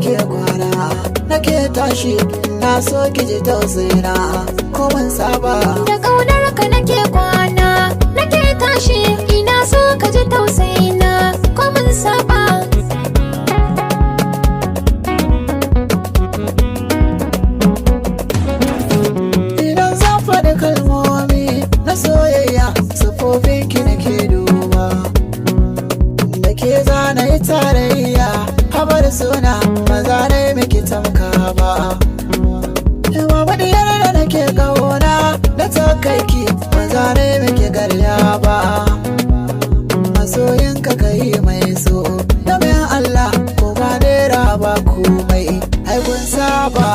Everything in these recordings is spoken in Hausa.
nake kwana, nake tashi, na so ki ji tausayina, ko mun saba. Da ƙaunar ka nake kwana, nake tashi, ina so ka ji tausayina, ko mun saba. Idan zan faɗi kalmomi na soyayya, sufofin ki nake duba. Da ke zana yi tarayya, habar suna ba za na yi miki tamka ba. Babu diyar da nake ƙauna da ta kai ki, ba za na yi miki garya ba. Masoyinka ka yi mai so, domin Allah ko ba naira ba komai, ai kun saba.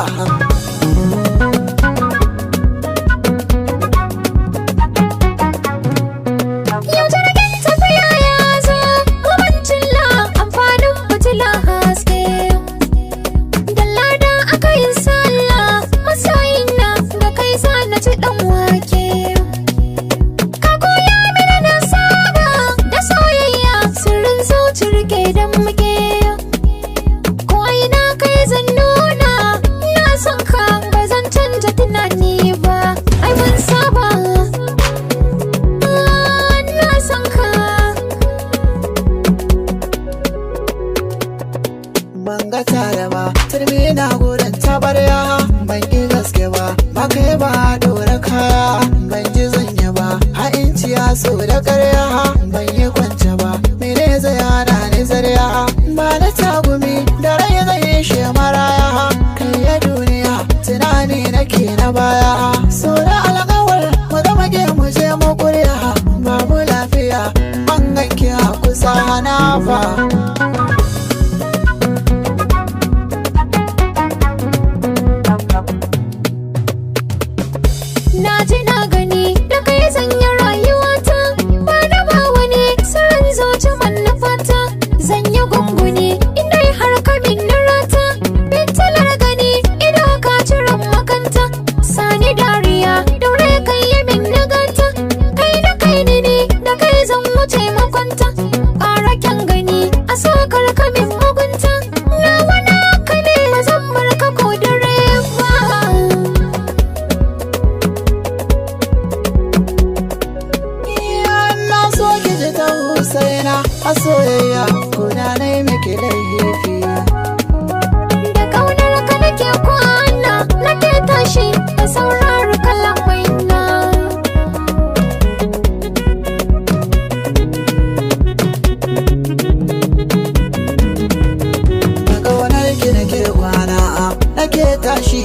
Yau jirgin tafiya ya zo, kubancin la amfanin fitila haske. Da lada aka yi sallah, masoyina da kai za na ci ɗan wake. Ka koya mini na saba da soyayya, sirrin zuci rike don muke. Ko ina kai zan nuna, na son ka ba zan canja tunani ba, ai mun saba. Ah, na son ka. Ban ga tare ba, turmi na gurin tabarya, ban ki gaske ba, ba kai ba dora kaya, ban ji zanya ba, ha'inci ya so da karya, ban yi kwance ba, mene zai hana ni zarya, ba na tagumi da rai zai yi shi maraya, kai ya duniya tunani nake na baya, so da alƙawar mu zama ke mu je mu kurya, babu lafiya, ban ganki a kusa na fa. Na ji na gani da kai zan yi rayuwata, ba na ba wani sirrin zuci manufata, zan yi gunguni inda har ka min rata, fitilar gani ido ka ciran makanta, sani dariya daure kai yi min nagata, kai da kai ne ni da kai zan wuce makwanta, ƙara kyan gani a sakar ka min mugunta, nawa naka ne ba zan bar ka ko dare ba. Na so ki ji ta Husaina a soyayya ko da na yi miki laifi. Da ƙaunar ka nake kwana, nake tashi da saurari kalamaina. Da ƙaunar ki nake kwana, nake tashi.